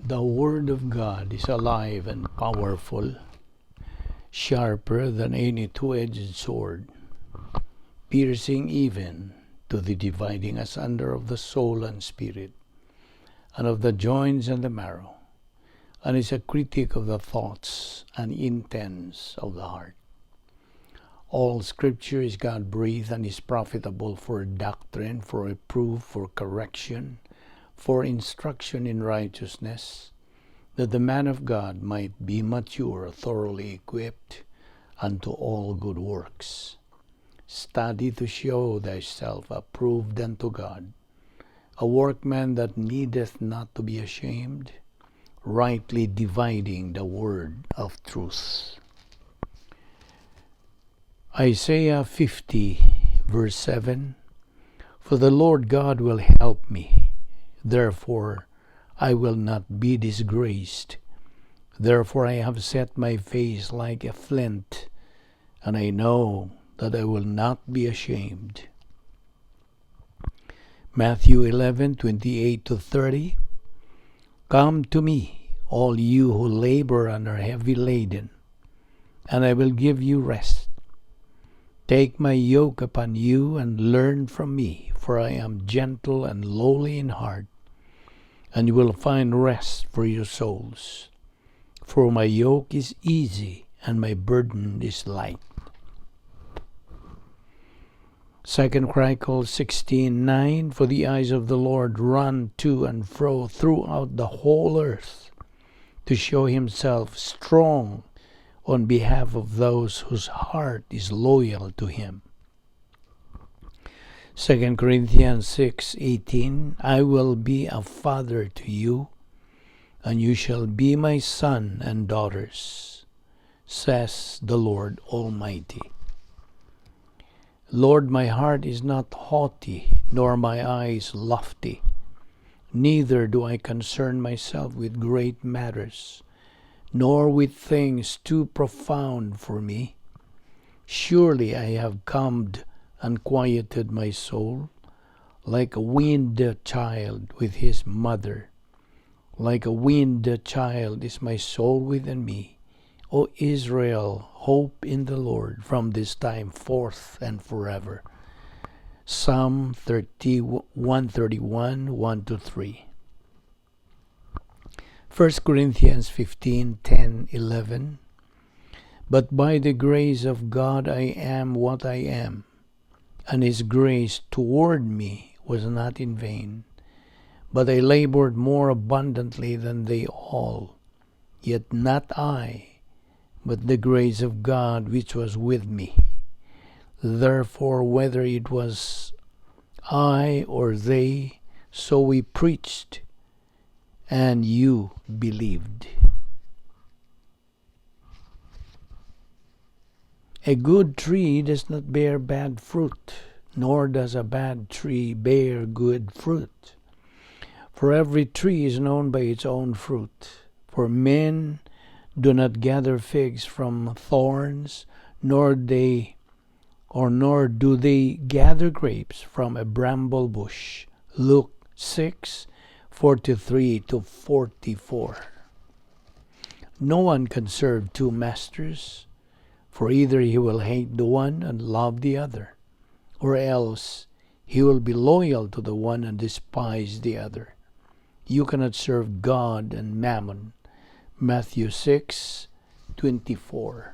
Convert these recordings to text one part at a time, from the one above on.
The Word of God is alive and powerful, sharper than any two-edged sword, piercing even to the dividing asunder of the soul and spirit, and of the joints and the marrow, and is a critic of the thoughts and intents of the heart. All Scripture is God breathed and is profitable for doctrine, for reproof, for correction, for instruction in righteousness, that the man of God might be mature, thoroughly equipped unto all good works. Study to show thyself approved unto God, a workman that needeth not to be ashamed, rightly dividing the word of truth. Isaiah 50, verse 7. For the Lord God will help me, therefore I will not be disgraced. Therefore I have set my face like a flint, and I know that I will not be ashamed. Matthew 11:28 to 30. Come to me, all you who labor and are heavy laden, and I will give you rest. Take my yoke upon you and learn from me, for I am gentle and lowly in heart, and you will find rest for your souls. For my yoke is easy and my burden is light. Second Chronicles 16:9. For the eyes of the Lord run to and fro throughout the whole earth to show himself strong on behalf of those whose heart is loyal to him. 2 Corinthians 6:18. I will be a father to you, and you shall be my son and daughters, says the Lord Almighty. Lord, my heart is not haughty, nor my eyes lofty. Neither do I concern myself with great matters, nor with things too profound for me. Surely I have calmed and quieted my soul, like a weaned child with his mother. Like a weaned child is my soul within me. O Israel, hope in the Lord from this time forth and forever. Psalm 30, 131, 1 to 3. 1 Corinthians 15, 10, 11. But by the grace of God I am what I am, and his grace toward me was not in vain. But I labored more abundantly than they all, yet not I, but the grace of God which was with me. Therefore, whether it was I or they, so we preached, and you believed. A good tree does not bear bad fruit, nor does a bad tree bear good fruit. For every tree is known by its own fruit. For men do not gather figs from thorns, nor do they gather grapes from a bramble bush. Luke 6:43 to 44. No one can serve two masters, for either he will hate the one and love the other, or else he will be loyal to the one and despise the other. You cannot serve God and mammon. Matthew 6:24.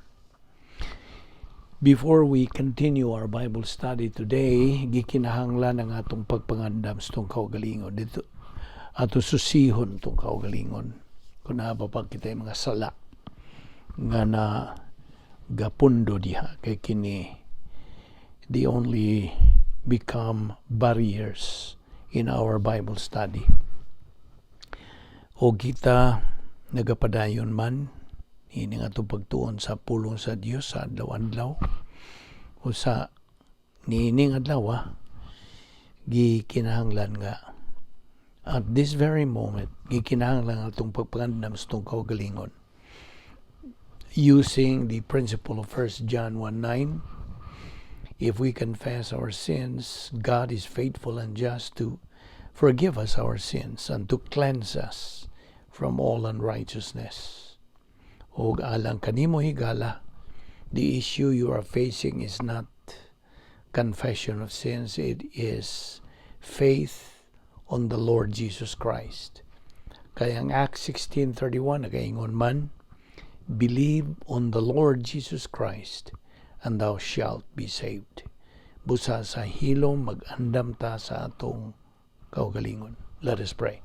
Before we continue our Bible study today, gikinahanglan ang atong pagpangandam sa atong kaugalingon. Dito, ato susihon atong kaugalingon. Kung naa pa kita mga sala nga na gapundo diha kay kini, they only become barriers in our Bible study. O kita nagapadayon man ini nga atong pagtuon sa pulong sa Dios sa adlaw-adlaw o sa niining adlaw, gikinahanglan nga at this very moment gikinahanglan atong pagpangandam sa atong kaugalingon using the principle of 1 John 1:9. If we confess our sins, God is faithful and just to forgive us our sins and to cleanse us from all unrighteousness. from all unrighteousness. Og alang kanimo, higala, the issue you are facing is not confession of sins, it is faith on the Lord Jesus Christ. Kay ang Acts 16:31 nagaingon man, "Believe on the Lord Jesus Christ and thou shalt be saved." Busa sa hilom mag-andam ta sa atong kaugalingon. Let us pray.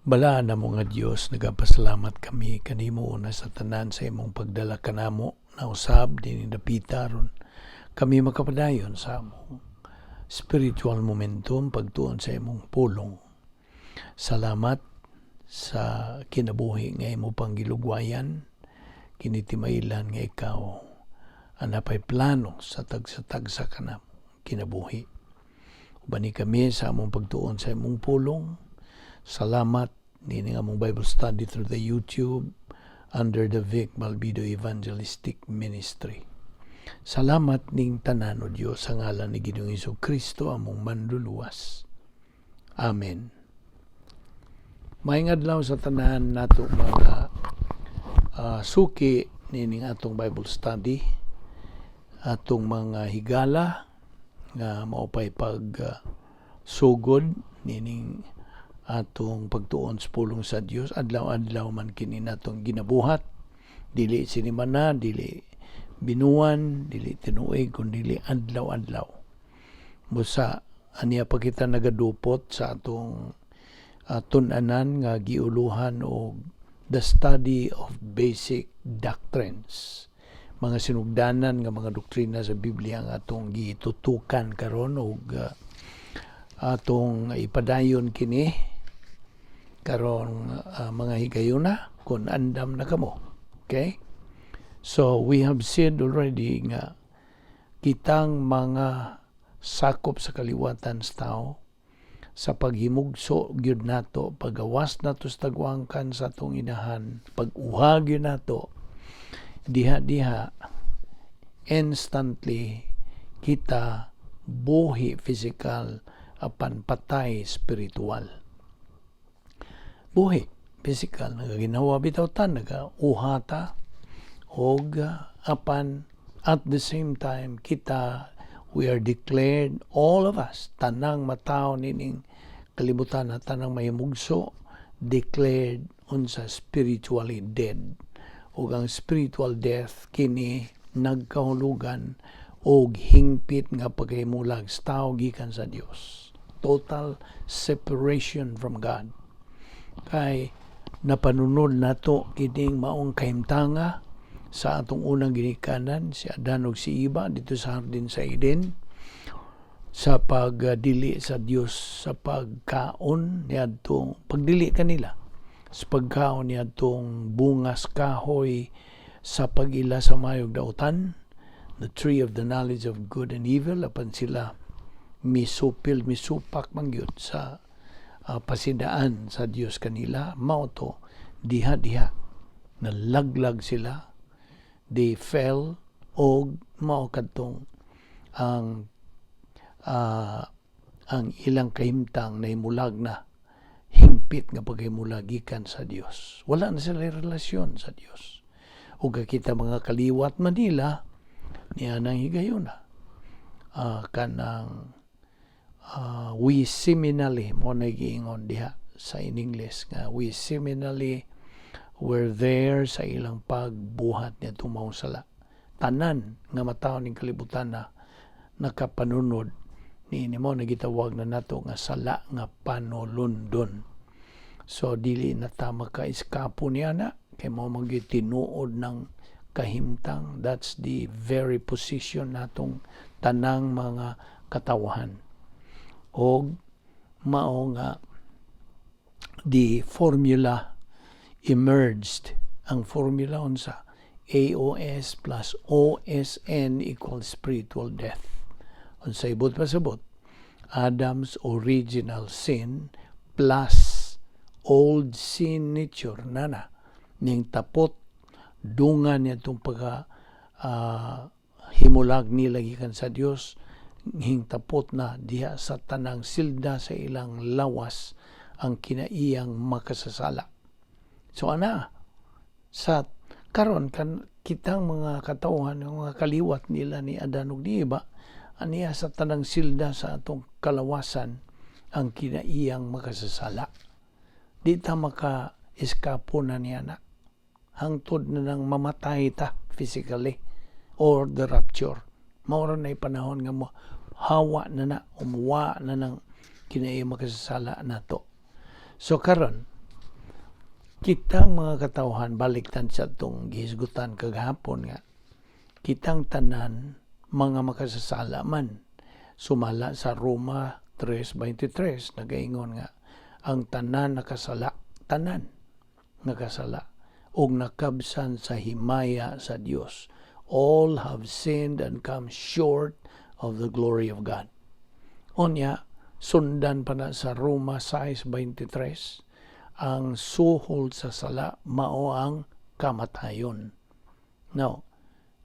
Balaan namo nga Dios, nagapasalamat kami kanimo una sa tanan sa imong pagdala kanamo na usab dinhi dapita aron kami makapadayon sa among spiritual momentum pagtuon sa imong pulong. Salamat sa kinabuhi nga imo pang gilugwayan, kini timailan nga ikaw ang napay plano sa tagsa-tagsa kanamo kinabuhi. Ubani kami sa among pagtuon sa imong pulong. Salamat nining among Bible study through the YouTube under the Vic Balbido Evangelistic Ministry. Salamat ning tanan, O Dios, sa ngalan ni Ginoong Hesus Kristo, among manluluwas. Amen. Maayong adlaw sa tanan nato mga suki nining atong Bible study, atong mga higala nga maupay pag sugod nining atong pagtuon sa pulong sa Dios. Adlaw-adlaw man kini natong ginabuhat, dili sinimana, dili binuan, dili tinuig, kundi adlaw-adlaw. Busa aniya pa kita nagadupot sa atong tun-anan nga giuluhan og the study of basic doctrines, mga sinugdanan nga mga doktrina sa Biblia ang atong gitutukan karon og atong ipadayon kini karon mga higayuna kung andam na kamo. Okay? So we have said already nga kitang mga sakop sa kaliwatan sa tao, sa paghimugso gyud nato, pagawas nato sa tagwangkan sa atong inahan, pag-uha gyud nato, diha-diha instantly kita buhi physical apan patay spiritual. Buhi physical, nagaginawa bitaw ta, nagauha ta og apan at the same time kita, we are declared, all of us, tanang matawo nining kalibutan na tanang mahimugso, declared unsa? Spiritually dead. Ug ang spiritual death kini nagkahulugan og hingpit nga pagkahimulag sa tao gikan sa Dios, total separation from God. Kay napanunod nato kining maong kahimtanga sa atong unang ginikanan, si Adan ug si Eva, dito sa hardin sa Eden, sa pagdili sa Dios sa pagkaon niadtong, pagdili kanila sa pagkaon niadtong bungas kahoy sa pag-ila sa maayog dautan, the tree of the knowledge of good and evil. Apan sila misupil, misupak man gyud sa pasidaan sa Dios kanila. Mao to, diha-diha nalaglag sila, they fell, og mao kadtong ang ilang kahimtang nahimulag na hingpit nga paghimulag gikan sa Dios. Wala na sila relasyon sa Dios. Ug kita mga kaliwat Manila niya nang higayuna, kanang we seminally, mo na giingon diha sa in English nga we seminally were there sa ilang pagbuhat niya maong sala. Tanan nga matawo ning kalibutan na nakapanunod ni mo nagitawag na nato nga sala nga panulundon. So dili na ta maka-eskapo niya na kay mo man tinuod ng kahimtang. That's the very position natong tanang mga katawahan. Og mao nga the formula emerged. Ang formula unsa? AOS plus OSN equals spiritual death. Unsa ibot pasabot? Adam's original sin plus old sin nature nana ning tapot dungan niya itong pagka himulag nila gikan sa Dios. Hingtapot na diha sa tanang silda sa ilang lawas ang kinaiyang makasasala. So ana sa karon kan kitang mga katawhan, mga kaliwat nila ni Adan ug ni Eva, aniya sa tanang silda sa atong kalawasan ang kinaiyang makasasala. Di ta maka eskapo na niya na hangtod na nang mamatay ta physically or the rapture. Mao ra na panahon nga mo hawa na na umuwa na ng kinaiyang makasasala nato. So karon kitang mga katawhan, balik tan sa atong gihisgutan kagahapon nga kitang tanan mga makasasala man sumala sa Roma 3:23. Nagaingon nga ang tanan nakasala, tanan nakasala ug nakabsan sa himaya sa Dios. All have sinned and come short of the glory of God. Unya sundan pa na sa Roma 6:23, ang suhol sa sala mao ang kamatayon. Now,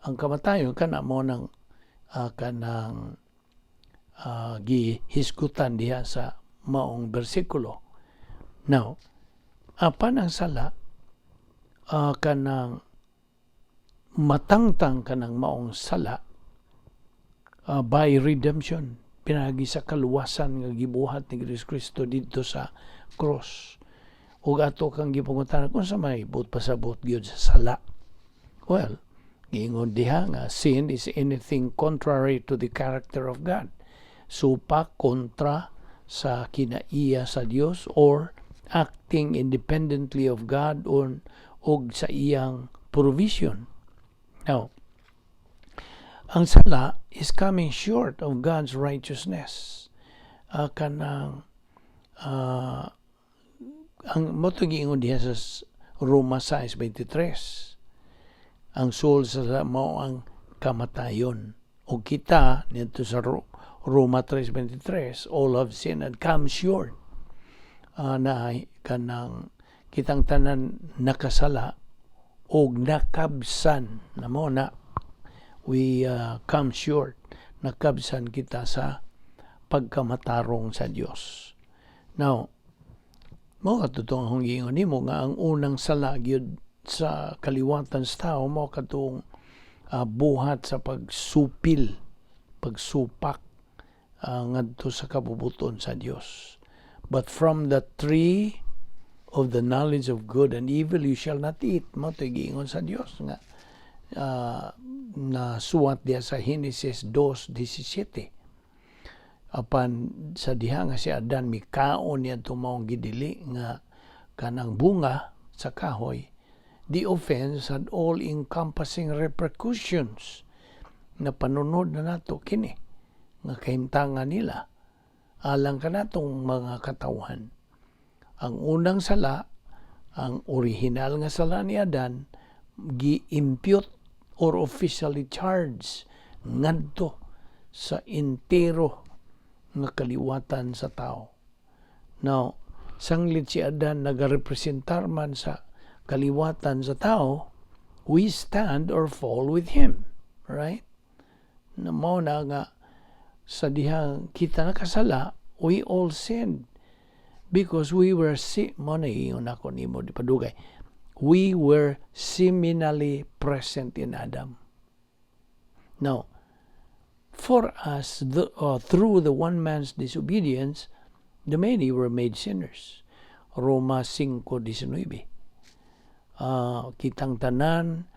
ang kamatayon kana mo ng kanang gihisgutan diha sa maong bersikulo. Now, apan ang sala, kanang matangtang kanang maong sala by redemption, pinagi sa kaluwasan nga gibuhat ni Kristo didto sa cross. Ug ato kang gipangutana kung sa may buot pasabot gyud sa sala. Well, giingon diha nga sin is anything contrary to the character of God, supak kontra sa kinaiya sa Dios or acting independently of God or og sa iyang provision. Now, ang sala is coming short of God's righteousness. Kanang ang mao to giingon diha sa Roma 6:23. Ang suhol sa sala mao ang kamatayon. O kita nito sa Roma 3:23, all have sinned and come short. Na kanang kitang tanan nakasala og nakabsan na mo na we come short, nakabsan kita sa pagkamatarong sa Dios. Now, mao katong akong giingon nimo nga ang unang sala gyud sa kaliwatan sa tao mao katong buhat sa pagsupil, pagsupak ngadto sa kabubuton sa Dios. "But from the tree of the knowledge of good and evil you shall not eat." Mao to'y giingon sa Dios nga na suwat diha sa Genesis 2:17. Apan sa diha nga si Adan mikaon niya maong gidili nga kanang bunga sa kahoy, the offense had all encompassing repercussions na panunod na nato kini nga kahimtangan nila alang kanatong mga katawhan. Ang unang sala, ang original nga sala ni Adan, gi-impute or officially charged ngadto sa entero nga kaliwatan sa tao. Now, sanglit si Adan nagarepresentar man sa kaliwatan sa tao, we stand or fall with him. Right? Na mao na nga sa dihang kita nakasala, we all sinned because we were si mo na ingon ako nimo di padugay. We were seminally present in Adam. Now, for us, through the one man's disobedience, the many were made sinners. Roma 5:19. Kitang tanan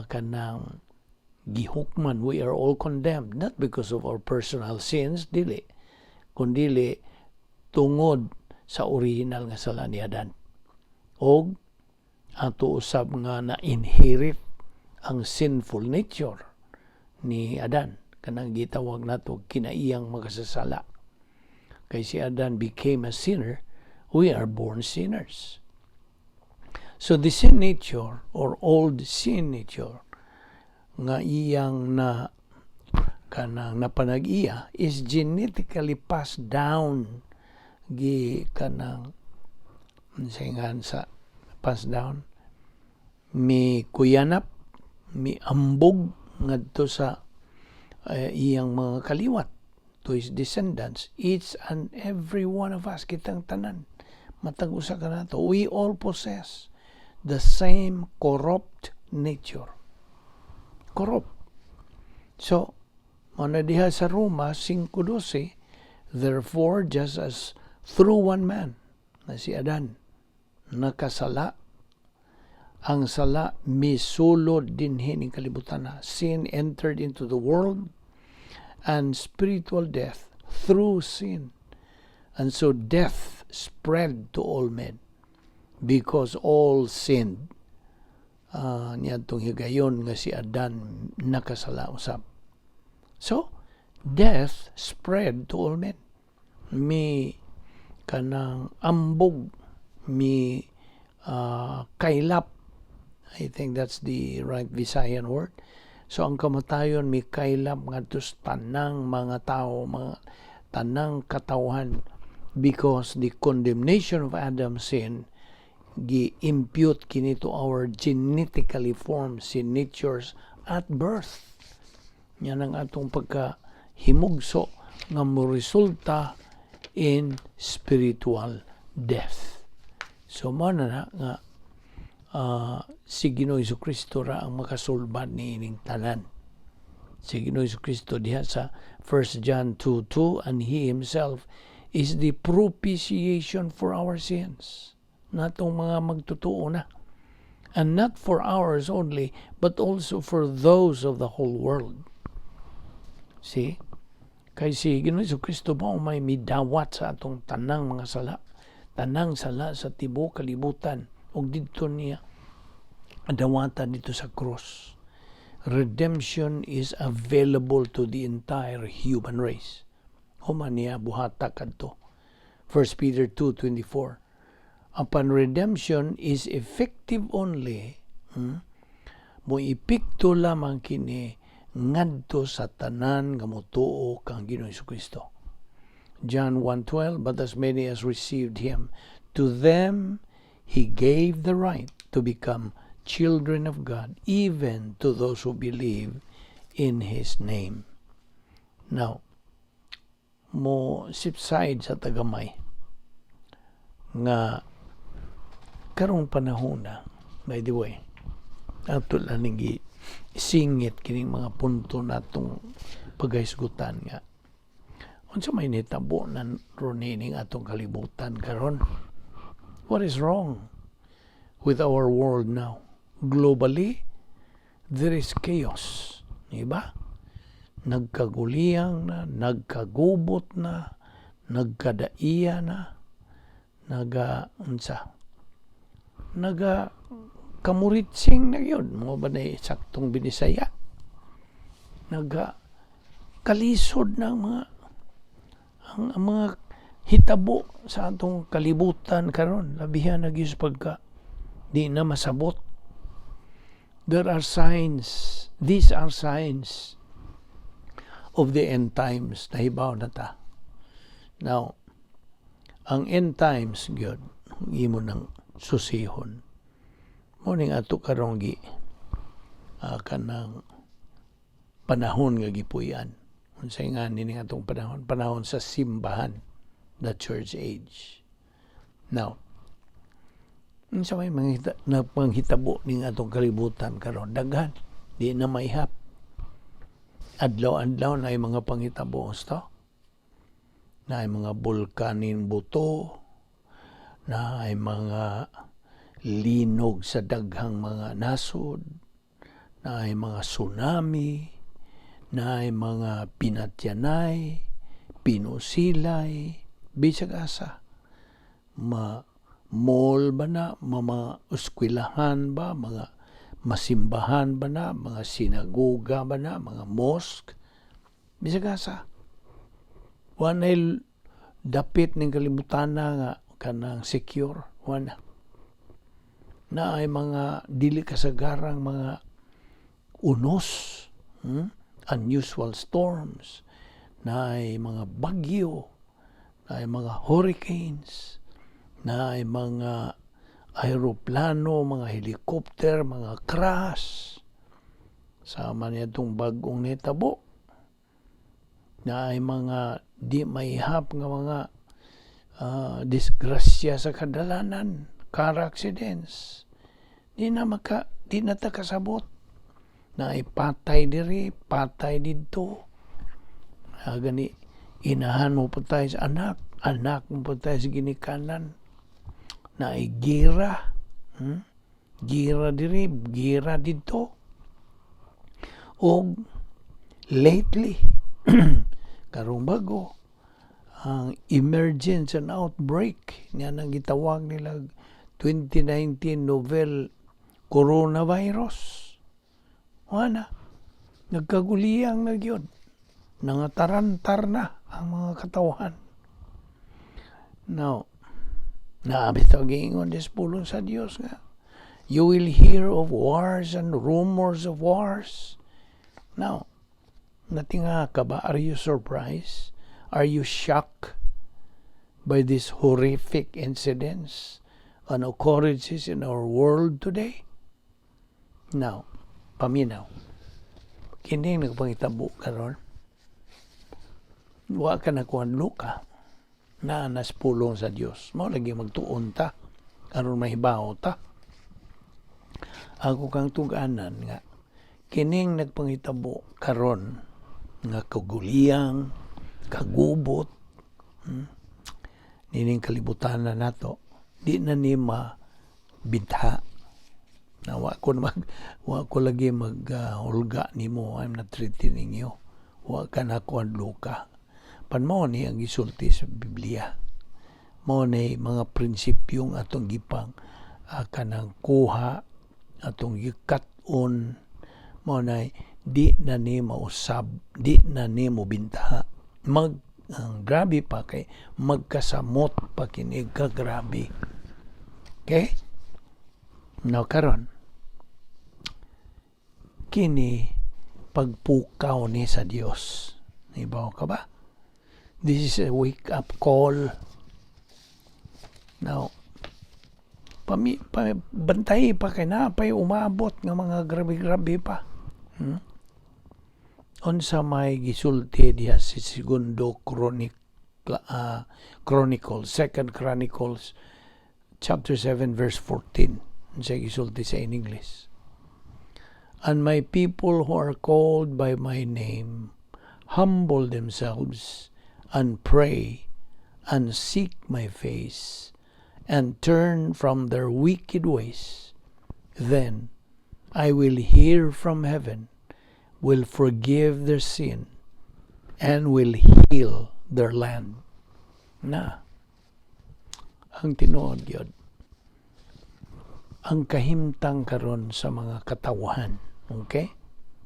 kanang gihukman, we are all condemned, not because of our personal sins, dili, kundili tungod sa original nga sala ni Adan. Og ato usab nga na-inherit ang sinful nature ni Adan, kanang gitawag nato kinaiyang makasasala. Kay si Adan became a sinner, we are born sinners. So the sin nature or old sin nature nga iyang na kanang napanag-iya is genetically passed down, gi kanang singan sa pass down, mi kuyanap, mi ambog ngadto sa iyang mga kaliwat. to his descendants, each and every one of us, kitang tanan, matag usa kanato, we all possess the same corrupt nature. Corrupt. So, mao na diha sa Roma 5:12, "Therefore, just as through one man," na si Adan, "nakasala, ang sala misulod dinhi ning kalibutan na." Sin entered into the world and spiritual death through sin. And so death spread to all men because all sinned. Niadtong higayon nga si Adan nakasala usab. So, death spread to all men. Mi kanang ambog, mi kaylap. I think that's the right Visayan word. So ang kamatayon mi kaylap ngadto sa tanang mga tao, mga tanang katawhan, because the condemnation of Adam's sin gi-impute kini to our genetically formed sin natures at birth. Yan ang atong pagka himugso nga mo resulta in spiritual death. So mao na nga si Ginoo Kristo ra ang makasulbad niining tanan. Si Ginoo Kristo diha sa 1 John 2:2, "And He Himself is the propitiation for our sins." Natong mga magtutuo na. "And not for ours only, but also for those of the whole world." See? Kay si Ginoo Kristo mao may midawat sa atong tanang mga sala. Tanang sala sa tibuok kalibutan ug didto niya dawatan dito sa cross. Redemption is available to the entire human race. Human niya buhata kadto. 1 Peter 2:24. Upon redemption is effective only, mo epekto lamang kini ngadto sa tanan nga motuo kang Ginoong Kristo. John 1:12, "But as many as received Him, to them He gave the right to become children of God, even to those who believe in His name." Now, mo sipside sa tagamay nga karong panahon na, by the way, ato lang ning singit kining mga punto natong paghisgutan nga unsa may nitabo na ron nining atong kalibutan karon. What is wrong with our world now? Globally, there is chaos, di ba? Nagkaguliyang na, nagkagubot na, nagkadaiya na, naga unsa, naga kamuritsing na yun mo ba na saktong Binisaya, naga kalisod ng mga ang mga hitabo sa atong kalibutan karon, labihan na gyud sa pagka di na masabot. There are signs. These are signs of the end times. Nahibaw na ta now ang end times gyud imo nang susihon mo ning ato karong gi kanang panahon nga gipuy-an. Unsay nga ning atong panahon? Panahon sa simbahan, the church age. Now, unsa may mangita, na panghitabo ning atong kalibutan karon? Daghan, di na maihap. Adlaw-adlaw na mga panghitabo gusto na ay mga bulkanin buto, na ay mga linog sa daghang mga nasod, na ay mga tsunami, na ay mga pinatyanay, pinusilay, bisag asa. Ma mall ba na, mga eskwelahan ba, mga masimbahan ba na, mga sinagoga ba na, mga mosque, bisag asa. Walay dapit ning kalibutan nga kanang secure, wala. Na ay mga dili kasagarang mga unos, Unusual storms, na ay mga bagyo, na ay mga hurricanes, na ay mga aeroplano, mga helicopter, mga crash. Sama niya itong bagong nitabo. Naay mga di maihap nga mga disgrasya sa kadalanan, car accidents. Di na ta kasabot. Naay patay diri, patay didto. Gani inahan mopatay sa anak, anak mopatay sa ginikanan. Naay gira. Gira diri, gira didto. Og lately, karong bago, ang emergence and outbreak nga nang gitawag nila 2019 novel coronavirus. Wala. Nagkaguliyang na gyud. Nangatarantar na ang mga katawhan. Now, naa bitaw giingon sa pulong sa Dios nga you will hear of wars and rumors of wars. Now, natinga ka ba? Are you surprised? Are you shocked by these horrific incidents and occurrences in our world today? Now, paminaw. Kini nagpangitabo karon. Wa ka na kuan ka na nas pulong sa Dios. Mao lagi magtuon ta aron mahibaw ta. Ako kang tug-anan nga kining nagpangitabo karon nga kaguliyang, kagubot, nining kalibutan na nato, di na ni mabitha na wa ko lagi mag hulga nimo. I'm not threatening you. Wa ka na kuan ka pan. Mao ni ang gisulti sa Biblia, mao ni mga prinsipyong atong gipang kanang kuha, atong gikat-on. Mao na di na ni mausab, di na ni mobintaha. Mag ang grabe pa kay magkasamot pa kini ka grabe. Okay? Now karon, kini pagpukaw ni sa Dios. Ibaw ka ba? This is a wake up call. Now, bantay pa kay na pay umabot nga mga grabe-grabe pa. Unsa may gisulti diha si Segundo Chronicles, Second Chronicles chapter 7 verse 14? Unsa gisulti sa in English? "And my people who are called by my name humble themselves and pray and seek my face and turn from their wicked ways, then I will hear from heaven, will forgive their sin, and will heal their land." Na, ang tinuod gyud, ang kahimtang karon sa mga katawhan, okay?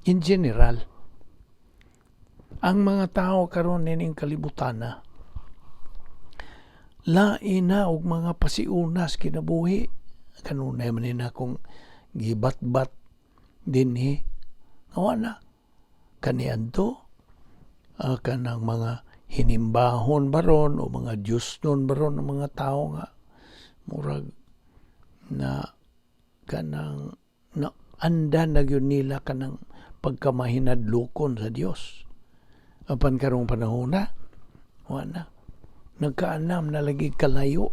In general, ang mga tao karon nining kalibutan na lain na og mga pasiunas kinabuhi. Kanunay man ni akong gibatbat dinhi nga na kaniadto kanang mga hinimbahon baron o mga Diyosnon baron ng mga tao nga murag na kanang na andan na gyud nila kanang pagkamahinadlokon sa Dios. Apan karong panahon na, wa na nagkaanam na lagi kalayo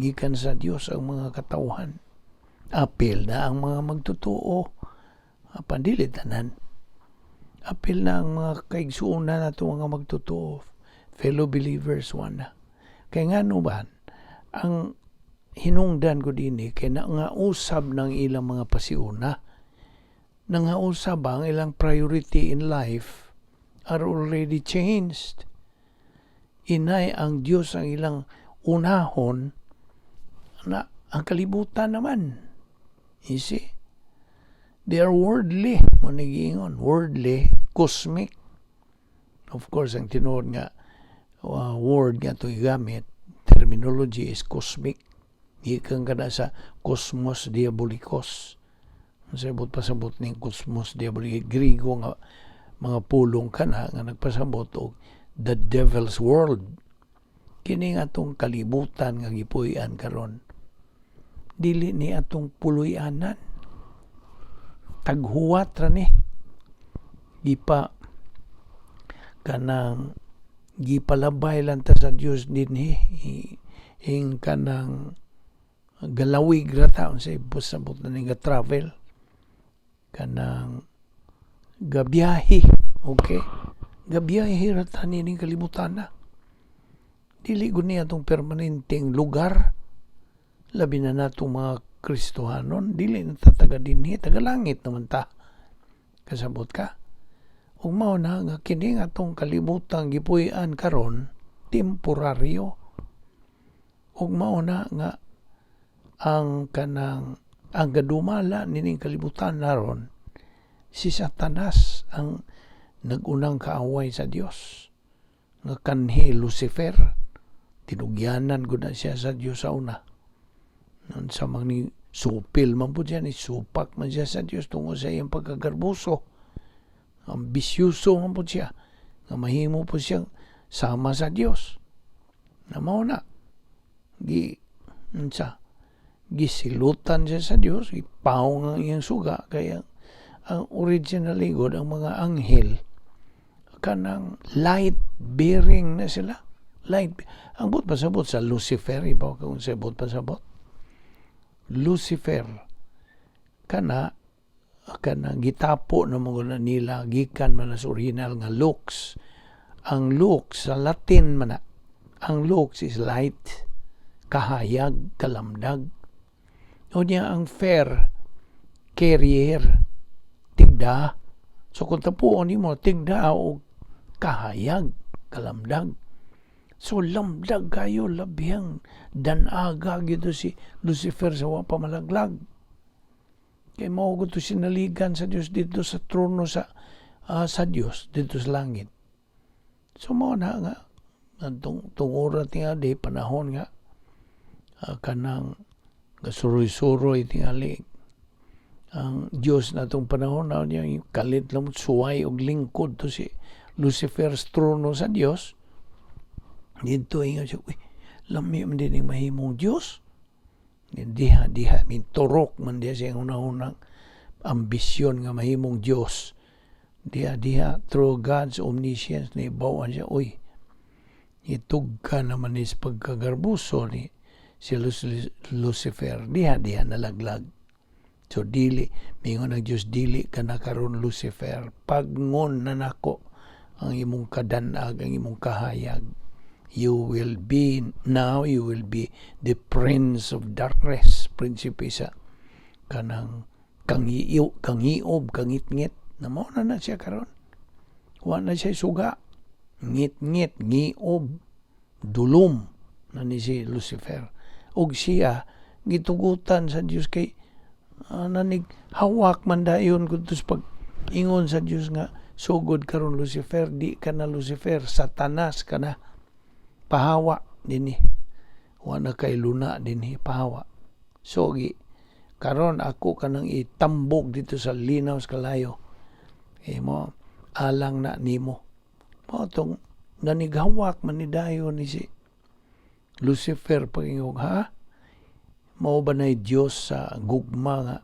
gikan sa Dios ang mga katawhan. Apil na ang mga magtotoo, apan dili tanan. Apil na ang mga kaigsuonan nato mga magtotoo, fellow believers, wa na. Kay ngano ba ang hinungdan ko dinhi? Kay na nga usab ng ilang mga pasiuna, nangausab ang ilang priority in life are already changed. Inay ang Dios ang ilang unahon na ang kalibutan naman. You see? They are worldly, mo giingon, worldly, cosmic. Of course, ang tinuod nga word nga ito gigamit, terminology is cosmic. Gikan kana sa cosmos diabolicos. Ang sabot pasabot ning cosmos diabolicos, Griego nga mga pulong kana nga nagpasabot og the devil's world. Kini nga atong kalibutan nga gipuy-an karon, dili ni atong puloy-anan. Taghuwat ra ni. Gipa Kanang gipalabay lang ta sa Dios dinhi ing kanang galawig ra ta, unsay pasabot na ning travel, kanang gabiyahe, okay, gabiyahe ra ta nining kalibutan na. Dili gud ni atong permanenteng lugar, labi na natong mga Kristohanon. Dili na ta taga dinhi, taga langit naman ta, kasabot ka? Ug mao na nga kini atong kalibutang gipuy-an karon temporaryo. Ug mao na nga ang kanang ang gadumala nining kalibutan naron si Satanas, ang nagunang kaaway sa Dios nga kanhi Lucifer. Tinugyanan gud na siya sa Dios sa una. Nun sa mga ni supil man pud siya, ni supak man siya sa Dios tungod sa iyang pagkagarbuso. Ambisyoso man pud siya nga mahimo po siyang sama sa Dios. Na mao na gi unsa, gisilutan siya sa Dios, gipawong ang iyang suga, kay ang originally gud, ang mga anghel kanang light bearing na sila. Light ang buot pasabot sa Lucifer. Ibaw ka kung sa buot pasabot Lucifer. Kana kanang gitapo na mo na nila gikan man na sa original nga lux. Ang lux sa Latin man na, ang lux is light, kahayag, kalamdag. Unya ang fer, carrier, tigda. So kung tapuon nimo, tigda o kahayag, kalamdag. So lamdag kayo, labihang danaga gyud si Lucifer sa wa pa malaglag. Kay mao gud to sinaligan sa Dios dito sa trono sa Dios dito sa langit. So mao na nga tung tungura tingali panahon nga kanang gasuroy-suroy tingali ang Dios na tong panahon na niya, kalit lang suway og lingkod to si Lucifer sa trono sa Dios didto. Ingon siya, "Uy, lami man din mahimong Dios." Diha diha min turok man diha siya unang ambisyon nga mahimong Dios. Diha diha, through God's omniscience, nibawan siya, uy, itug ka naman is pagkagarbuso ni si Lucifer. Diha diha nalaglag. So dili, mingon ang Dios, "Dili ka na karon Lucifer. Pagngon na nako ang imong kadanag, ang imong kahayag. You will be now, you will be the prince of darkness." Prinsipe sa kanang kangiyo, kangiob, kangitngit na. Mao na na siya karon. Wa na siya suga, ngit-ngit, ngiob, dulom na ni si Lucifer. Ug siya gitugutan sa Dios kay nanig hawak man dayon kudos pag ingon sa Dios nga sugod karon, Lucifer, di ka na Lucifer, Satanas ka na. Pahawa dinhi, wa na kay luna dinhi, pahawa. So gi karon ako kanang itambog dito sa linaw sa kalayo kay mo alang na nimo. Mao tong nanighawak man ni dayon ni si Lucifer pag-ingog, "Ha, mao ba na Dios sa gugma nga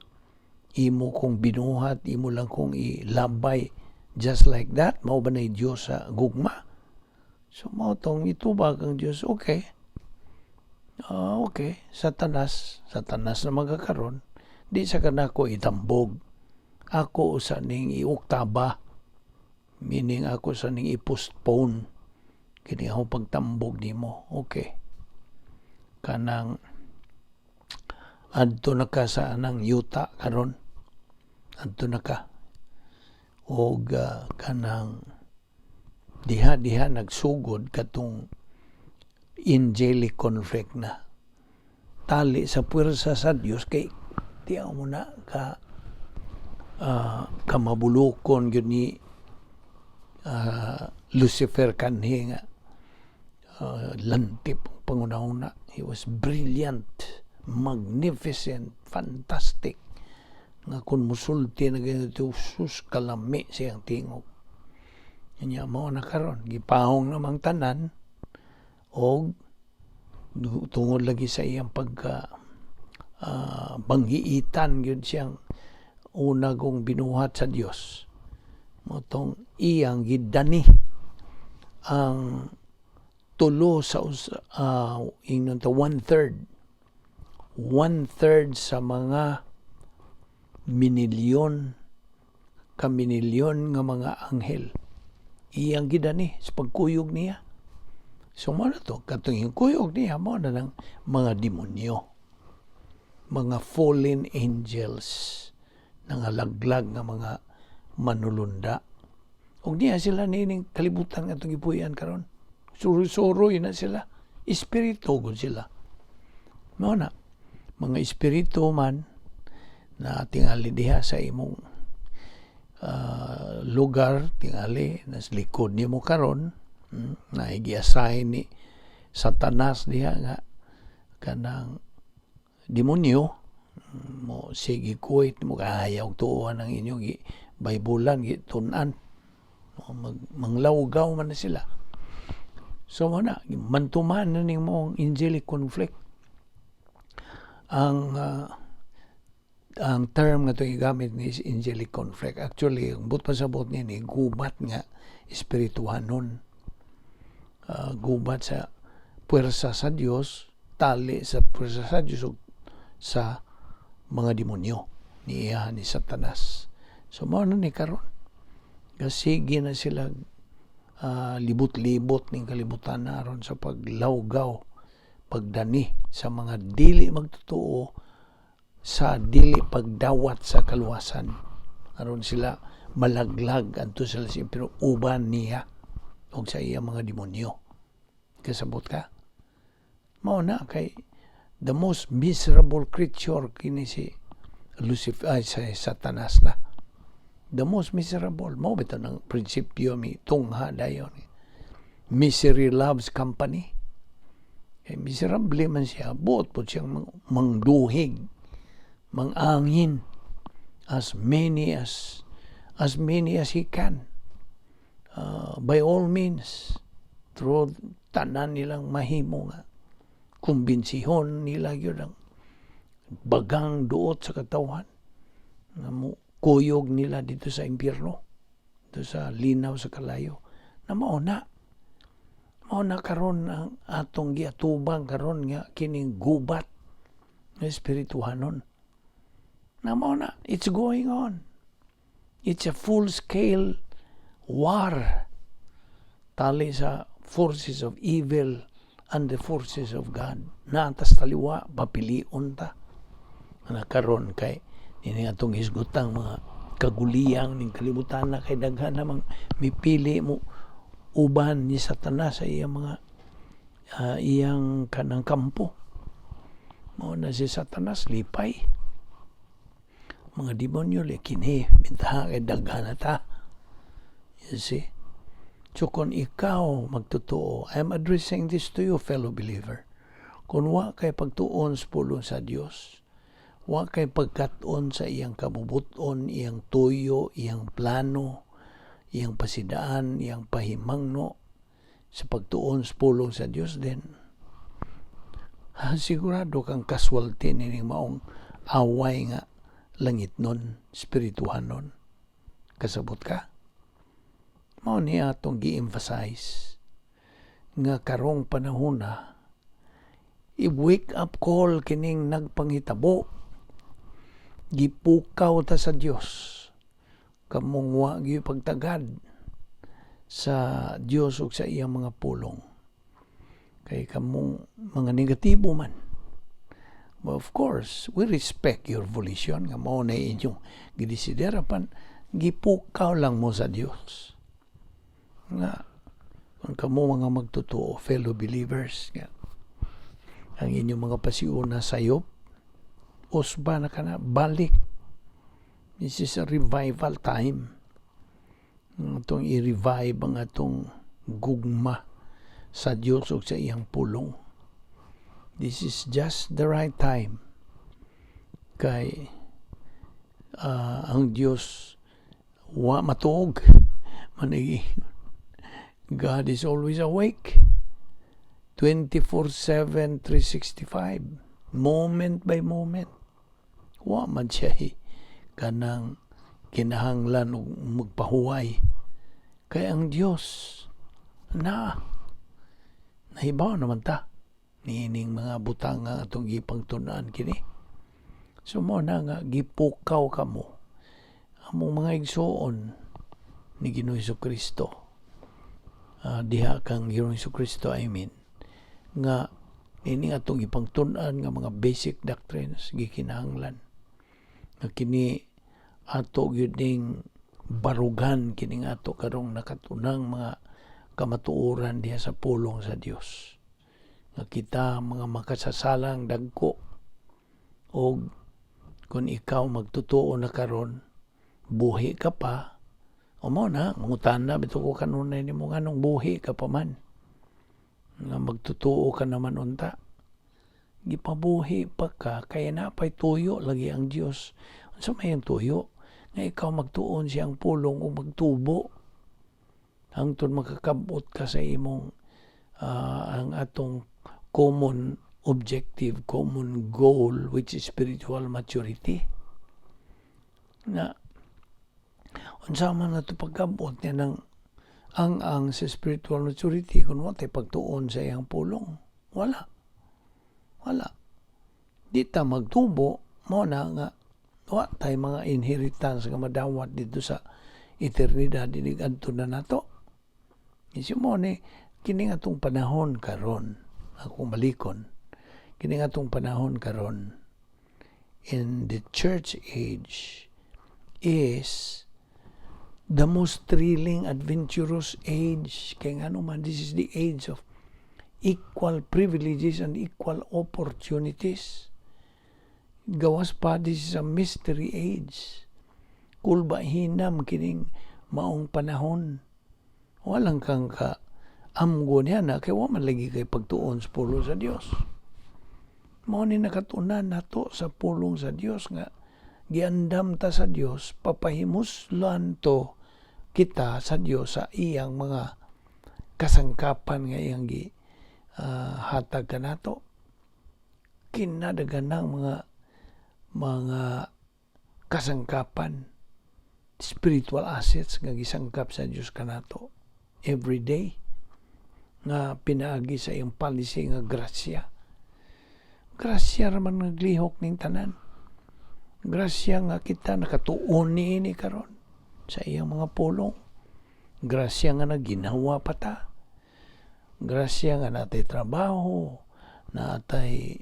imo kong binuhat, imo lang kong ilabay just like that? Mao ba na Dios sa gugma?" So mao tong itubag ang Dios, "Okay. Ah, okay, Satanas, Satanas na magkakaroon. Di sa kanako itambog. Ako usa ning iuktaba." Meaning ako sa ning i-postpone. Kini ako pagtambog nimo. Okay. Kanang adto na ka sa anang yuta karon. Adto na ka. Og kanang diha diha nagsugod katong angelic conflict na tali sa puwersa sa Dios, kay di mo na ka kamabulukon gyud ni Lucifer kanhi nga lantip ang pangunahuna. He was brilliant, magnificent, fantastic nga kung musulti na ganito, sus, kalami siyang tingog. Nya mao na karon gipahong namang tanan og tungod lagi sa iyang pagka banggiitan gyud siyang una kong binuhat sa Dios. Mao tong iyang gidani. Ang tulo sa ingnon ta one third sa mga minilyon kaminilyon nga mga anghel iyang gidani sa pagkuyog niya. So mo na to, katong yung kuyog niya mo na ng mga demonyo, mga fallen angels, nangalaglag nga mga manulunda. Ug niya sila niining kalibutan nga atong gipuy-an karon. Suroy-suroy na sila. Espiritu gud sila. Mao na mga espiritu man na tingali diha sa imong lugar, tingali nas likod nimo karon, na gi-assign ni Satanas diha nga kanang demonyo mo sige kuwit mo ayaw tuohan ang inyong gi Biblean gitun-an mag, manglawgaw man na sila. So mo na mantuman na ning moong angelic conflict. Ang term nga itong gigamit ni is angelic conflict. Actually, ang buot pasabot ni gubat nga espirituhanon, gubat sa puwersa sa Dios, tali sa puwersa sa Dios ug sa mga demonyo ni iya ni Satanas. So mao na ni karon. Kasige na sila libot-libot ning kalibutan na aron sa paglawgaw, pagdani sa mga dili magtotoo sa dili pagdawat sa kaluwasan aron sila malaglag adto sila sa pero uban niya og sa iya mga demonyo. Kasabot ka? Mao na kay the most miserable creature kini si Lucifer, ay, sa Satanas na. The most miserable. Mao bitaw ng prinsipyo mi tungha dayon. Misery loves company. Kay miserable man siya, buot po siyang mangduhig, mangangin as many as he can. By all means, through tanan nilang mahimo nga kumbinsihon nila gyud ang bagang duot sa katawhan nga mo kuyog nila dito sa impyerno, dito sa linaw sa kalayo na mao na karon ang atong giatubang karon nga kining gubat nga espirituhanon na mao na it's going on. It's a full scale war tali sa forces of evil and the forces of God na tas taliwa papilion ta na karon kay nini atong hisgutang mga kaguliyang ning kalibutan na kay daghan namang mipili mo uban ni Satanas sa iyang mga iyang kanang kampo. Mao na si Satanas lipay, mga demonyo le kini bintaha kay daghan na ta, you see. So kung ikaw magtotoo, I'm addressing this to you, fellow believer, kung wa kay pagtuon sa pulong sa Dios, wa kay pagkat-on sa iyang kabubuton, iyang tuyo, iyang plano, iyang pasidaan, iyang pahimangno sa pagtuon sa pulong sa Dios, then sigurado kang casualty nining maong away nga langit nun, espirituhanon. Kasabot ka? Mao ni atong gi-emphasize nga karong panahon na i-wake up call kining nagpanghitabo. Gipukaw ta sa Dios kamong wa gyud pagtagad sa Dios ug sa iyang mga pulong kay kamong mga negatibo man. But of course, we respect your volition nga mao na inyong gidesidera pan gipukaw lang mo sa Dios nga kung kamo mga magtotoo, fellow believers, nga ang inyong mga pasiuna sayop, usba na kana, balik. This is a revival time. Ang atong i-revive ang atong gugma sa Dios ug sa iyang pulong. This is just the right time kay ang Dios wa matuog manigi. God is always awake 24/7, 365, moment by moment. Wa man siya kanang kinahanglan og magpahuway kay ang Dios Na nahibaw naman ta niining mga butang nga atong gipangtun-an kini. So mao na nga gipukaw kamo, among mga igsuon ni Ginoong Kristo. Diha kang Ginoong Kristo, I mean, nga ini atong gipangtun-an nga mga basic doctrines gikinahanglan nga kini ato gyud ning barugan, kining ato karong nakatunang mga kamatuoran diha sa pulong sa Dios, nga kita mga makasasalang dagko, og kung ikaw magtotoo na karon, buhi ka pa, o mao na mangutana bitaw ko kanunay nimo, nganong buhi ka pa man nga magtotoo ka naman unta? Gipabuhi pa ka kay naa pay tuyo lagi ang Dios. Unsa may ang tuyo? Nga ikaw magtuon siyang pulong ug magtubo hangtod makakabot ka sa imong ang atong common objective, common goal, which is spiritual maturity. Na unsa man ato pagkabot niya ng ang sa spiritual maturity kung wa tay pagtuon sa iyang pulong? Wala. Wala. Di ta magtubo, mao na nga wa tay mga inheritance nga madawat dito sa eternidad inig adto na nato. Isip mo ni kini atong panahon karon, akong balikon, kini atong panahon karon in the church age is the most thrilling, adventurous age. Kay ngano man, this is the age of equal privileges and equal opportunities. Gawas pa, this is a mystery age. Kulba hinam kining maong panahon. Walang kang ka amgo niya na kay wa man lagi kay pagtuon sa pulong sa Dios. Mao ni nakatunan nato sa pulong sa Dios nga giandam ta sa Dios, papahimuslan to kita sa Dios sa iyang mga kasangkapan nga iyang gi hatag kanato. Kinadagan ng mga kasangkapan, spiritual assets nga gisangkap sa Dios kanato every day nga pinaagi sa iyang policy nga grasya. Grasya ra man naglihok ning tanan. Grasya nga kita nakatuon niini karon sa iyang mga pulong. Grasya nga nagginhawa pa ta. Grasya nga natay trabaho, natay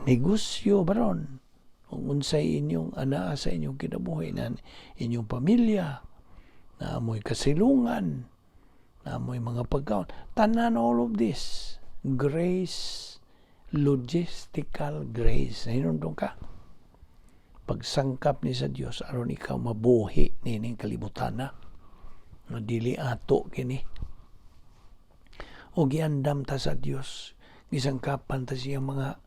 negosyo baron. Kung unsay inyong anaa sa inyong kinabuhi na inyong pamilya, naa moy kasilungan, naa moy mga pagkaon. Tanan, all of this. Grace, logistical grace. Nahinumdum ka? Pagsangkap ni sa Dios aron ikaw mabuhi nining kalibutan na. Nga dili ato kini. O giandam ta sa Dios, gisangkapan ta siya mga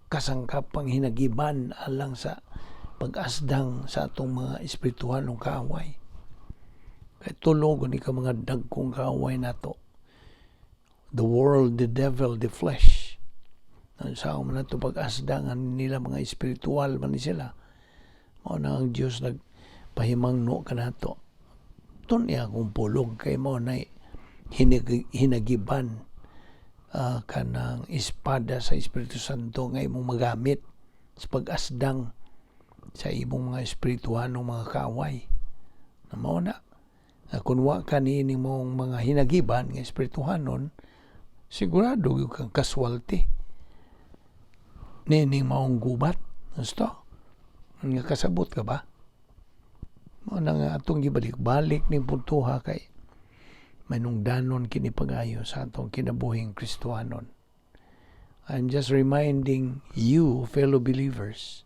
kasangkapang hinagiban alang sa pag-asdang sa atong mga espiritualong kaaway. Kay tulo ni ka mga dagkong kaaway nato. The world, the devil, the flesh. Sa man nato pag-asdangan nila, mga espiritual man ni sila. Mao na ang Dios nagpahimangno kanato. Tun niya akong pulong kay mao na hinagiban kanang espada sa Espiritu Santo nga imong magamit sa pag-asdang sa imong mga espirituhanong mga kaaway. Na mao na. Kung wa ka niini mong mga hinagiban nga espirituhanon, sigurado gyud kang casualty niining maong gubat. Gusto? Nga kasabot ka ba? Mao na nga atong gibalik-balik ning puntuha kay manungdanon kini pag-ayo sa atong kinabuhing Kristohanon. I'm just reminding you, fellow believers,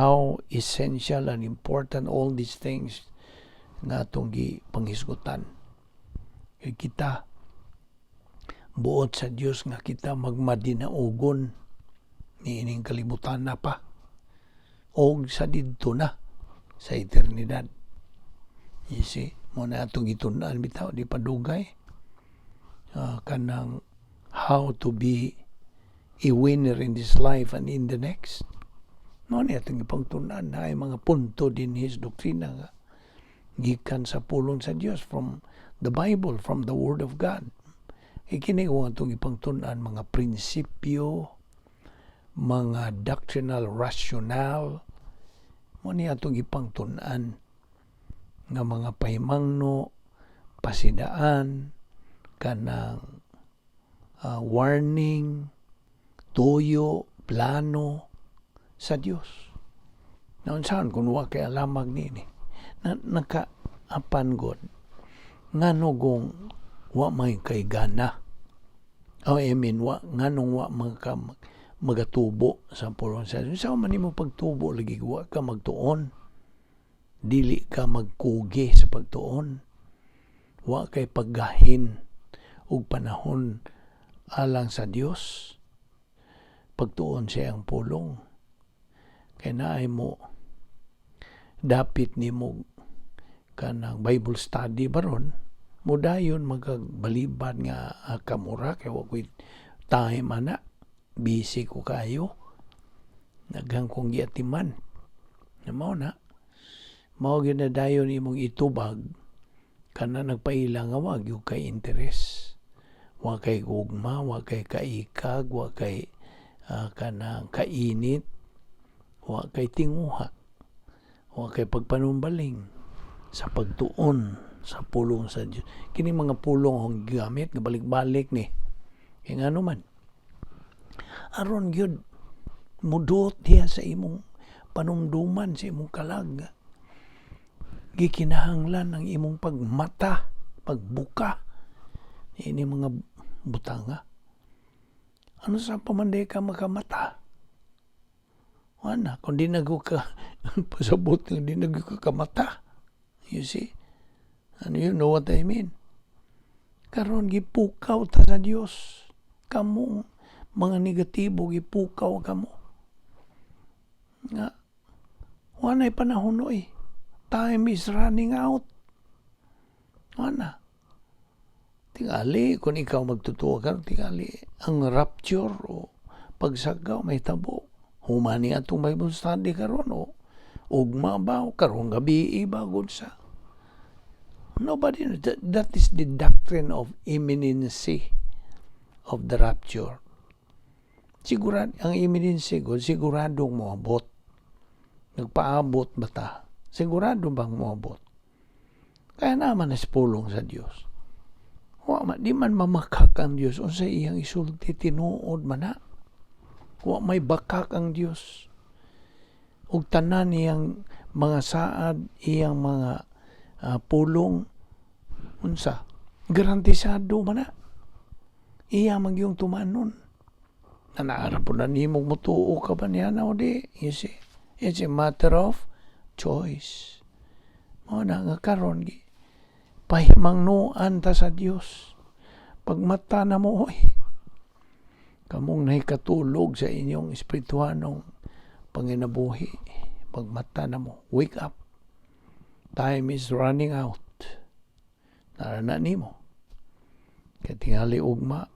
how essential and important all these things nga atong gipanghisgutan. Kay kita, buot sa Dios nga kita magmadinaugon niining kalibutan na pa og sa didto na sa eternidad. You see, mao na atong gitun-an bitaw di padugay kanang how to be a winner in this life and in the next. Mao ni atong ipangtun-an na ay mga punto din his doktrina nga gikan sa pulong sa Dios from the Bible, from the Word of God. Kay kini ko atong ipangtun-an, mga prinsipyo, mga doctrinal rationale, mao ni atong ipangtun-an nga mga pahimangno, pasidaan, kanang warning, tuyo, plano sa Dios. Naunsaon kung wa kay alamag niini? Na, nakaapan god ngano kung wa may kay gana. Oh, I mean, wa nganong wa man ka magatubo sa pulong sa Dios. Sa man nimo pagtubo lagi, wa ka magtuon. Dili ka magkugi sa pagtuon. Wa kay paggahin og panahon alang sa Dios. Pagtuon sa iyang pulong. Kay naay mo dapit nimo kanang Bible study baron mudayon magagbalibad nga kamura kay wa ko'y time ana, busy ko kayo, daghang kong giatiman na. Mao na mao gyud na dayon imong itubag kana nagpaila nga wa gyud kay interes, wa kay gugma, wa kay kaikag, wa kay kanang kainit, wa kay tinguha, wa kay pagpanumbaling sa pagtuon sa pulong sa Dios. Kini mga pulong ang gigamit nga balik-balik ni kay ngano man aron gyud muduot diha sa imong panumduman, sa imong kalag. Gikinahanglan ang imong pagmata, pagbuka ini mga butanga. Ano sa pamanday ka makamata? Wala, kung di na ka pasabot, di na ka kamata. You see? And you know what I mean? Karon gipukaw ta sa Dios. Kamong mga negatibo, gipukaw kamo. Nga walay panahon oy. Time is running out. Wala. Tingali, kung ikaw magtutuwa ka, tingali, ang rapture o pagsagaw may tabo. Humani atong Bible study karon o ugma ba o karong gabi ba gud sa. Nobody knows. That is the doctrine of imminency of the rapture. Sigurado, ang imminency ko, siguradong moabot. Nagpaabot ba ta? Sigurado bang moabot? Kaya naman na pulong sa Dios. Wa man, di man mamakak ang Dios unsa iyang isulti, tinuod man na. Wa may bakak ang Dios. Ug tanan iyang mga saad, iyang mga pulong, unsa garantisado man na. Iya man gyung tumanon. Na naara po na nimo mutuo ka ba niya na o di? You see, it's a matter of choice. Mao na nga karon gi pahimangnuan ta sa Dios. Pagmata na mo oy. Kamong nahikatulog sa inyong espirituhanong panginabuhi. Pagmata na mo. Wake up. Time is running out. Nara na nimo. Kay tingali ugma,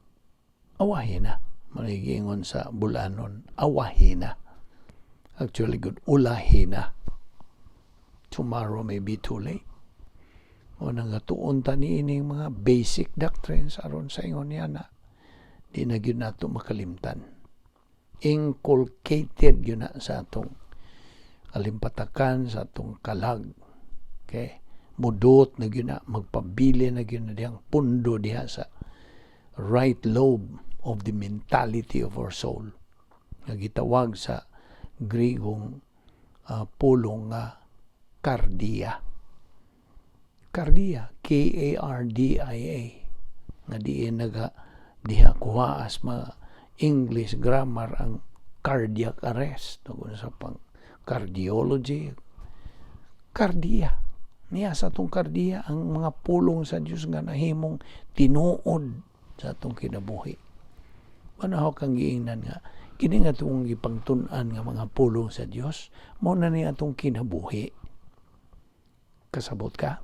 awahi na. Manigingon sa Bulanon, awahi na. Actually good, ulahi na. Tomorrow may be too late. O nang tuon ta niining mga basic doctrines aron sa ingon niya na di na gyud nato makalimtan. Inculcated gyud na sa atong alimpatakan, sa atong kalag. Okay? Mudot na gyud na, magpabili na gyud na diyang pundo diha sa right lobe of the mentality of our soul. Nga gitawag sa Grigong pulong nga kardia. Kardia, Kardia, nga diin naga diha kuha as mga English grammar ang cardiac arrest tungkol sa pang cardiology. Kardia niya sa atong kardia ang mga pulong sa Dios nga nahimong tinuod sa atong kinabuhi. Manahaw kang giingnan nga kini nga atong gipangtun-an nga mga pulong sa Dios, mao na ni atong kinabuhi. Kasabot ka?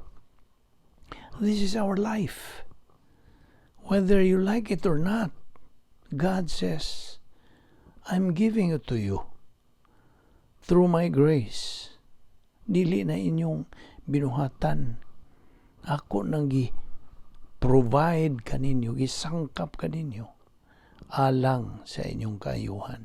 This is our life. Whether you like it or not, God says, "I'm giving it to you through my grace." Dili na inyong binuhatan. Ako nang gi Gi-provide kaninyo, gisangkap kaninyo alang sa inyong kaayuhan.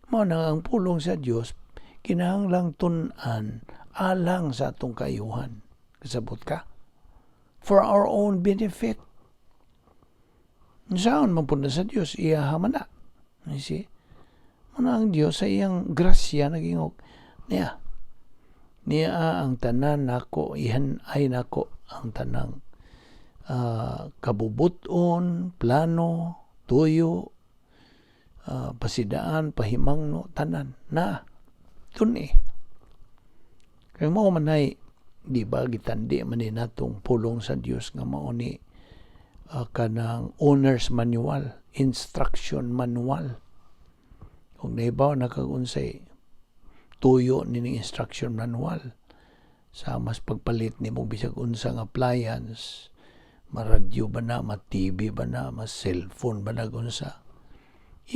Mao na ang pulong sa Dios kinahanglang tun-an alang sa atong kaayuhan. Kasabot ka? For our own benefit. Saan man pud na sa Dios, iya man na. You see? Mao na ang Dios sa iyang grasya nagingog niya. Niya ang tanan nako, ihan ay nako ang tanang kabubuton, plano, tuyo, pasidaan, pahimangno, tanan na tun eh. Kaya mao man ay, di ba, gitandi man ni natong pulong sa Dios nga mao ni kanang owner's manual, instruction manual. Kung nahibaw na kag unsay tuyo ni instruction manual sa mas pagpalit nimo bisag unsa nga appliance, maradyo ba na, ma-TV ba na, ma-cellphone ba na, unsa,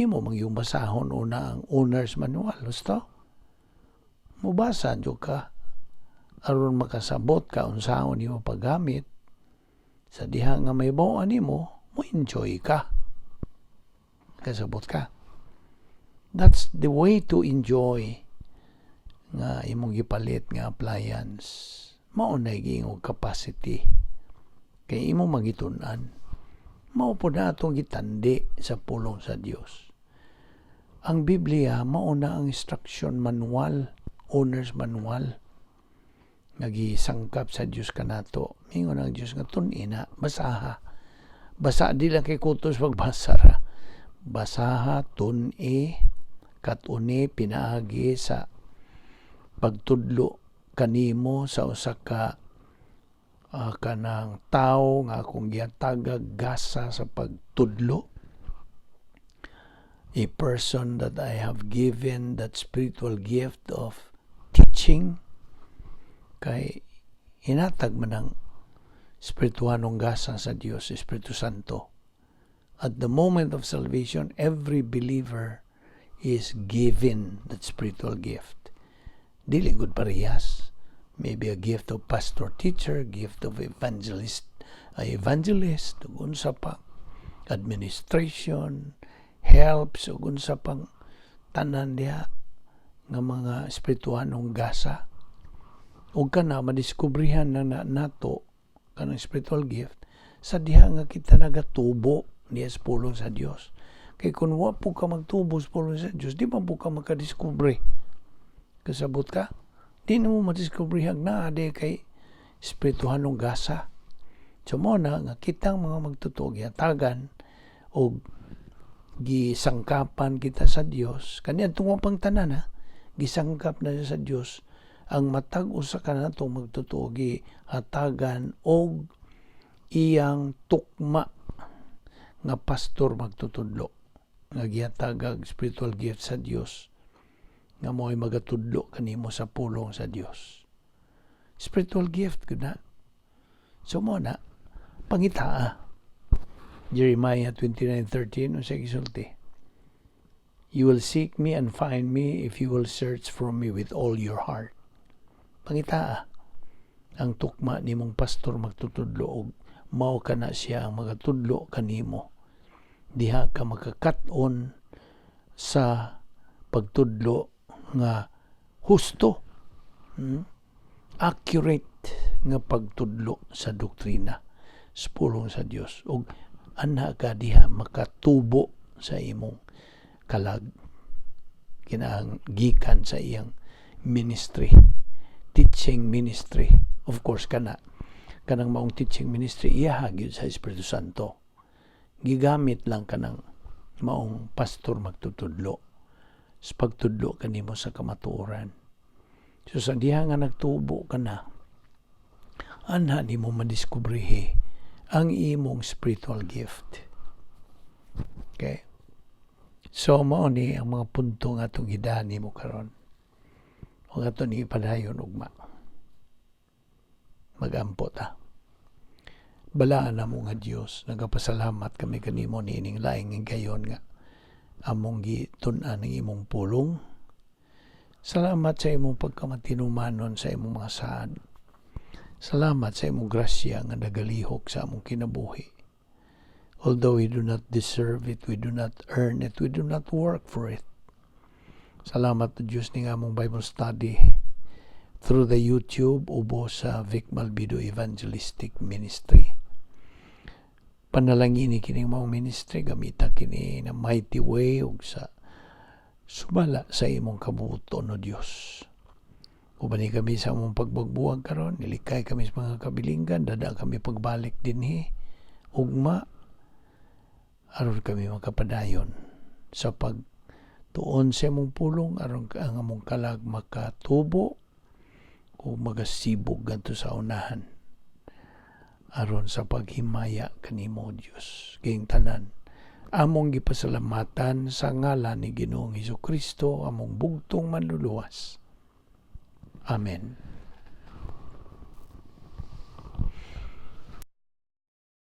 imo mang yung basahon una ang owner's manual. Gusto mubasa jud ka aron makasabot ka unsaon nimo paggamit. Sa diha nga may bawaan nimo, mo enjoy ka. Kasabot ka? That's the way to enjoy nga imong gipalit nga appliance. Mao na giingog capacity kay imo magitun-an. Mao po na atong gitandi sa pulong sa Dios. Ang Biblia mao na ang instruction manual, owner's manual nga gisangkap sa Dios kanato. Mingon ang Dios nga tun-ina, basaha. Basa, di lang kay kutos pagbasa ra. Basaha, tun-i, kat-uni pinaagi sa pagtudlo kanimo sa usa ka kanang tawo nga akong gihatagag gasa sa pagtudlo, a person that I have given that spiritual gift of teaching, kay hinatag man ang spirituanong gasa sa Dios, Espiritu Santo. At the moment of salvation, every believer is given that spiritual gift. Dili gud parehas. Maybe a gift of pastor teacher, gift of evangelist, ay evangelist, ug unsa pa, administration, helps, ug unsa pang tanan diha nga mga espirituanong gasa. Ug kana madiskubrihan na nato kanang spiritual gift sa diha nga kita nagatubo niya sa pulong sa Dios. Kay kung wa po ka magtubo sa pulong sa Dios, di man po ka makadiskubre. Kasabot ka? Di na mo madiskubrehag na di kay espirituhanong gasa. So mo na nga kitang mga magtotoo gihatagan og gisangkapan kita sa Dios kaniadtong pang tanan, ha, gisangkap na siya sa Dios. Ang matag usa ka natong magtotoo gihatagan og iyang tukma nga pastor magtutudlo nga gihatagag spiritual gift sa Dios nga mo'y magatudlo kanimo sa pulong sa Dios. Spiritual gift gud na. So mo na pangitaa. Jeremiah 29:13, unsa gisulti? "You will seek me and find me if you will search for me with all your heart." Pangitaa ang tukma nimong pastor magtutudlo og mao kana siya ang magatudlo kanimo. Diha ka makakat-on sa pagtudlo nga husto, Accurate nga pagtudlo sa doktrina sa pulong sa Dios, ug anha ka diha makatubo sa imong kalag kinahang gikan sa iyang ministry, teaching ministry. Of course, kana kanang maong teaching ministry iya gyud sa Espiritu Santo. Gigamit lang kanang maong pastor magtutudlo sa pagtudlo kanimo sa kamatuoran. So sa diha nga nagtubo ka na, anha nimo madiskubrehe ang imong spiritual gift. Okay? So mao ni ang mga punto nga atong gidahan nimo karon. Ug ato ni ipadayon ugma. Magampo ta. Balaan namo nga Dios, nagapasalamat kami kanimo niining laing gayon nga among gitun-an ang imong pulong. Salamat sa imong pagkamatinumanon sa imong mga saad. Salamat sa imong grasya nga nagalihok sa among kinabuhi. Although we do not deserve it, we do not earn it, we do not work for it. Salamat, O Diyos, ning among Bible study through the YouTube ubos sa Vic Malbido Evangelistic Ministry. Panalangini kining maong ministry, gamita kini na mighty way ug sa sumala sa imong kabuoton, O Dios. Ubani kami sa among pagbagbuwag karon, nilikay kami sa mga kabilinggan, dada kami pagbalik dinhi ugma aron kami makapadayon sa pagtuon sa imong pulong, aron ang among kalag makatubo o magasibog ngadto sa unahan aron sa paghimaya kanimo, Dios. Kayong tanan among gipasalamatan sa ngalan ni Ginoong Hesus Kristo, among bugtong Manluluwas. Amen.